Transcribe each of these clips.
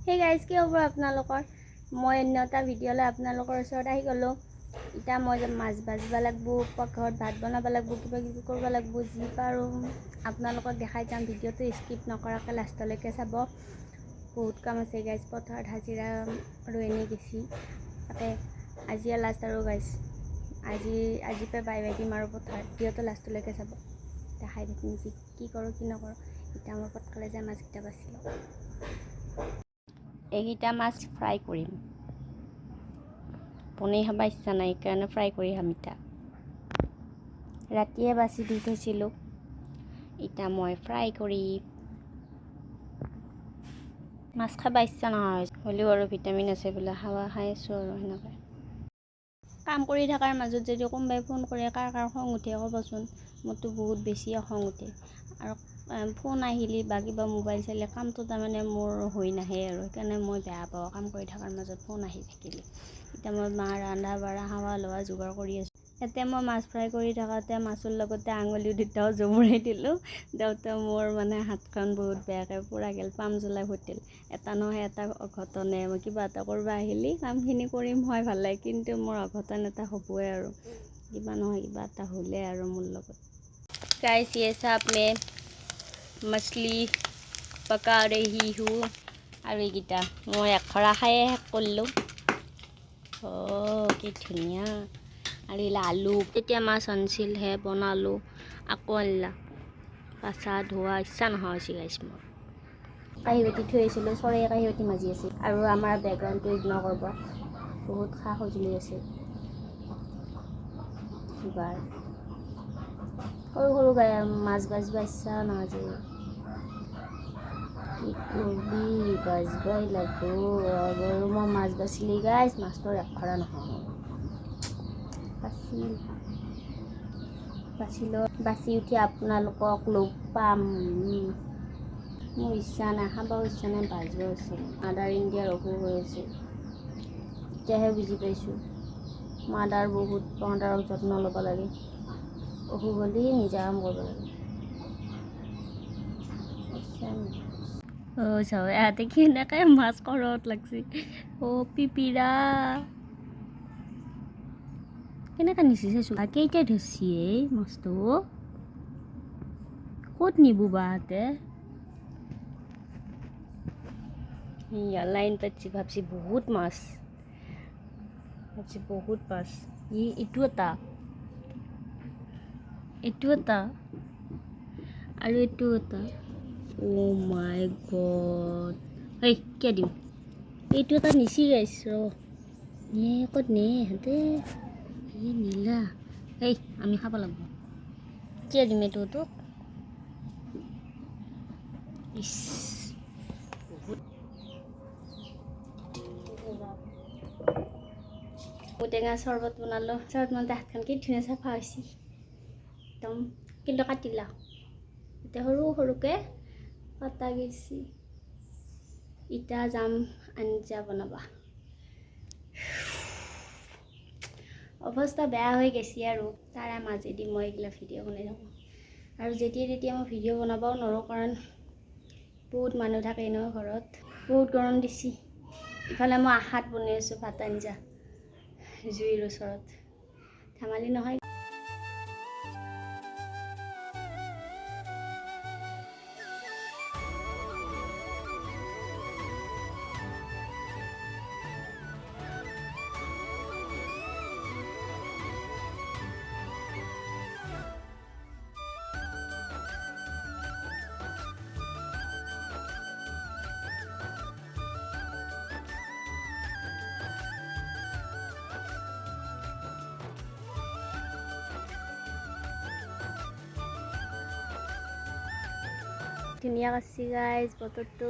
Hey guys, কি হ'ব আপোনালোকৰ? মই অন্য এটা ভিডিঅ'লৈ আপোনালোকৰ ওচৰত আহি গ'লোঁ। এতিয়া মই মাছ ভাজিব লাগিব, পাকঘৰত ভাত বনাব লাগিব, কিবা কিবি কৰিব লাগিব। যি পাৰোঁ আপোনালোকক দেখাই যাম। ভিডিঅ'টো স্কিপ নকৰাকৈ লাষ্টলৈকে চাব। বহুত কাম আছে গাইজ। পথাৰত হাজিৰা ৰোৱনী গেছি, তাকে আজিয়ে লাষ্ট আৰু গাইজ। আজিৰ পৰা বাই বাই দিম আৰু পথাৰত। ভিডিঅ'টো লাষ্টলৈকে চাব, দেখাই থাকিম যি কি কৰোঁ কি নকৰোঁ। এতিয়া মই পটকলে যাই মাছকেইটা বাছি লওঁ। এইকেইটা মাছ ফ্ৰাই কৰিম। বনাই খাব ইচ্ছা নাই, সেইকাৰণে ফ্ৰাই কৰি খাম। এতিয়া ৰাতিয়ে বাছি দি থৈছিলোঁ, এতিয়া মই ফ্ৰাই কৰিম। মাছ খাব ইচ্ছা নহয়, হ'লেও আৰু ভিটামিন আছে বোলে, খাই আছোঁ আৰু সেনেকৈ। কাম কৰি থকাৰ মাজত যদি কোনোবাই ফোন কৰে, কাৰ কাৰ খং উঠে ক'বচোন? মোৰতো বহুত বেছিয়ে খং উঠে। আৰু ফোন আহিলে বা কিবা মোবাইল চালে কামটো তাৰমানে মোৰ হৈ নাহে আৰু সেইকাৰণে মই বেয়া পাওঁ কাম কৰি থকাৰ মাজত ফোন আহি থাকিলে। এতিয়া মই মা ৰন্ধা বঢ়া, খাৱা লোৱা যোগাৰ কৰি আছোঁ। ইয়াতে মই মাছ ফ্ৰাই কৰি থাকোঁতে মাছৰ লগতে আঙুলি দুটাও জবৰাই দিলোঁ। দিওঁতে মোৰ মানে হাতখন বহুত বেয়াকৈ পোৰা গ'ল, পাম জ্বলাই ফুটিল। এটা নহয় এটা অঘটনে। মই কিবা এটা কৰিব আহিলে কামখিনি কৰিম হয় ভালে, কিন্তু মোৰ অঘটন এটা হ'বই আৰু কিবা নহয় কিবা এটা হ'লে আৰু মোৰ লগত। गाइस, ये सब मैं मछली पका रही हूँ। আৰু এইকেইটা মই এখৰা খায়ে শেষ কৰিলোঁ। অ' কি ধুনীয়া! আৰু এইলা আলু। তেতিয়া মাছ আনিছিলহে, বনালোঁ, আকৌ আনিলা। বাচা ধোৱা ইচ্ছা নোহোৱা হৈছে গাইছ মোৰ। কাঁহী বাতি থৈ আহিছিলোঁ, চৰাইয়ে কাঁহী বাতি মাজি আছিল। আৰু আমাৰ বেকগ্ৰাউণ্ডটো ইগন'ৰ কৰিব, বহুত সা সঁজুলি আছে। যোগাৰ সৰু সৰু মাছ বাজিব ইচ্ছা নাযায়। কি কৰবি, বাজবাই লাগব। আৰু মই মাছ বাচিলি গাইছ, মাছটোৰ এখৰা নহয়। বাচিল, বাচিলোঁ। বাচি উঠি আপোনালোকক লগ পাম। মোৰ ইচ্ছা নাই, খাবও ইচ্ছা নাই, বাজিব ইচ্ছা নাই। মাদাৰ ইণ্ডিয়াৰ অসুখ হৈ আছে, এতিয়াহে বুজি পাইছোঁ। মাদাৰ বহুত, মাদাৰক যত্ন ল'ব লাগে। অসুখ হ'লে নিজে কাম কৰিব লাগে। ইচ্ছা নাই। অ' চাওঁ, ইহঁতে কেনেকৈ মাছ কৰত লাগছে। অ' পিপিৰা কেনেকৈ নিচি চাইছোঁ। কেইটা ধৰছি এই মাছটো? ক'ত নিব বা ইহঁতে? লাইন পাতছি, ভাবছি বহুত মাছ, ভাবছি বহুত মাছ। ই এইটো এটা, এইটো এটা আৰু এইটো এটা। অ' মাই গড! এই কিয় দিম? এইটো এটা নিচি গাইছ ৰ। নে ক'ত নে ইহঁতে? এই নীলা। এই আমি খাব লাগিব। কিয় দিম এইটো তোক? ইছ, বহুত টেঙা চৰ্বত বনালোঁ। চৰ্বত বনাওঁতে হাতখন কি ধুনীয়া চাফা হৈছে একদম। কিন্তু কাটিলা এতিয়া সৰু সৰুকৈ কটা গৈছে। ইটা যাম আঞ্জা বনাবা। অৱস্থা বেয়া হৈ গৈছে আৰু তাৰে মাজেদি মই এইগিলা ভিডিঅ' বনাই থাকোঁ। আৰু যেতিয়া তেতিয়া মই ভিডিঅ' বনাবও নোৱাৰোঁ, কাৰণ বহুত মানুহ থাকে ন ঘৰত। বহুত গৰম দিছি। ইফালে মই আশাত বনাই আছোঁ ভাত আঞ্জা জুইৰ ওচৰত, ধেমালি নহয়। ধুনীয়া কৰছি গাইজ বতৰটো।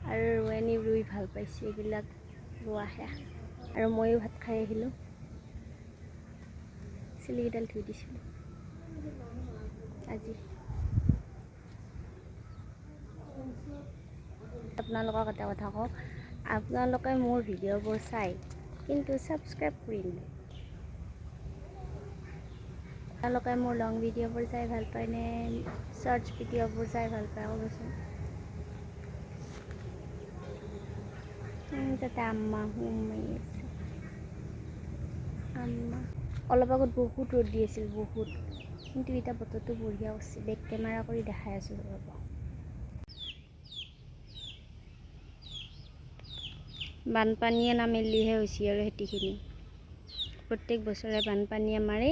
আৰু ৰোৱনী ৰুই ভাল পাইছে এইবিলাক ৰোৱা সেয়া। আৰু ময়ো ভাত খাই আহিলোঁ, চুলিকেইডাল ধুই দিছিলোঁ আজি। আপোনালোকক এটা কথা কওঁ, আপোনালোকে মোৰ ভিডিঅ'বোৰ চাই কিন্তু ছাবস্ক্ৰাইব কৰি নিদিয়ে। আপোনালোকে মোৰ লং ভিডিঅ'বোৰ চাই ভাল পায়নে শ্বৰ্টছ ভিডিঅ'বোৰ চাই ভাল পায়, ক'বচোন। তাতে আম্মা সোমাই আছে। আম্মা, অলপ আগত বহুত ৰ'দ দি আছিল, বহুত। কিন্তু এতিয়া বতৰটো বঢ়িয়া কৰিছে। বেক কেমেৰা কৰি দেখাই আছোঁ, ৰ'ব। বানপানীয়ে নামেলিহে হৈছে আৰু খেতিখিনি। প্ৰত্যেক বছৰে বানপানীয়ে মাৰে,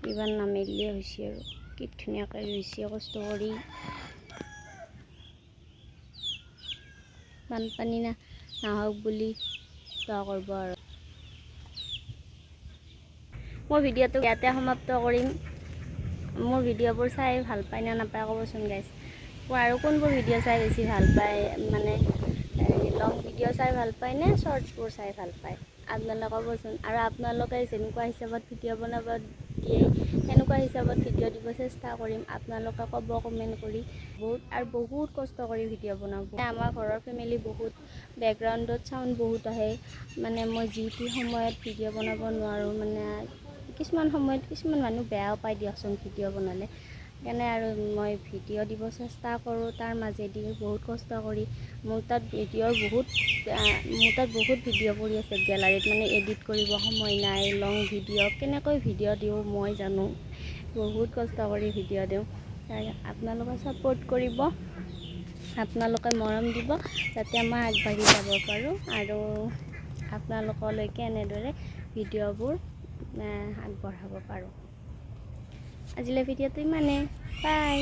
এইবাৰ নামেলিয়ে হৈছে আৰু। কি ধুনীয়াকৈ ৰুইছে কষ্ট কৰি। বানপানী নাহক বুলি দোৱা কৰিব আৰু। মোৰ ভিডিঅ'টো ইয়াতে সমাপ্ত কৰিম। মোৰ ভিডিঅ'বোৰ চাই ভাল পায় নে নাপায় ক'বচোন গাইজ। আৰু কোনবোৰ ভিডিঅ' চাই বেছি ভাল পায়, মানে লং ভিডিঅ' চাই ভাল পায় নে শ্বৰ্টছবোৰ চাই ভাল পায়, আপোনালোকে ক'বচোন। আৰু আপোনালোকে যেনেকুৱা হিচাপত ভিডিঅ' বনাব দিয়ে, সেনেকুৱা হিচাপত ভিডিঅ' দিব চেষ্টা কৰিম। আপোনালোকে ক'ব কমেণ্ট কৰি। বহুত আৰু বহুত কষ্ট কৰি ভিডিঅ' বনাওঁ। আমাৰ ঘৰৰ ফেমিলি বহুত, বেকগ্ৰাউণ্ডত চাউণ্ড বহুত আহে। মানে মই যি টি সময়ত ভিডিঅ' বনাব নোৱাৰোঁ। মানে কিছুমান সময়ত কিছুমান মানুহ বেয়াও পায় দিয়কচোন ভিডিঅ' বনালে। সেইকাৰণে আৰু মই ভিডিঅ' দিব চেষ্টা কৰোঁ তাৰ মাজেদি বহুত কষ্ট কৰি। মোৰ তাত বহুত ভিডিঅ' পৰি আছে গেলাৰীত, মানে এডিট কৰিব সময় নাই। লং ভিডিঅ' কেনেকৈ ভিডিঅ' দিওঁ মই জানো। বহুত কষ্ট কৰি ভিডিঅ' দিওঁ। আপোনালোকে ছাপোৰ্ট কৰিব, আপোনালোকে মৰম দিব, যাতে মই আগবাঢ়ি যাব পাৰোঁ আৰু আপোনালোকলৈকে এনেদৰে ভিডিঅ'বোৰ আগবঢ়াব পাৰোঁ। আজিলৈ ভিডিঅ'টো ইমানে। বাই।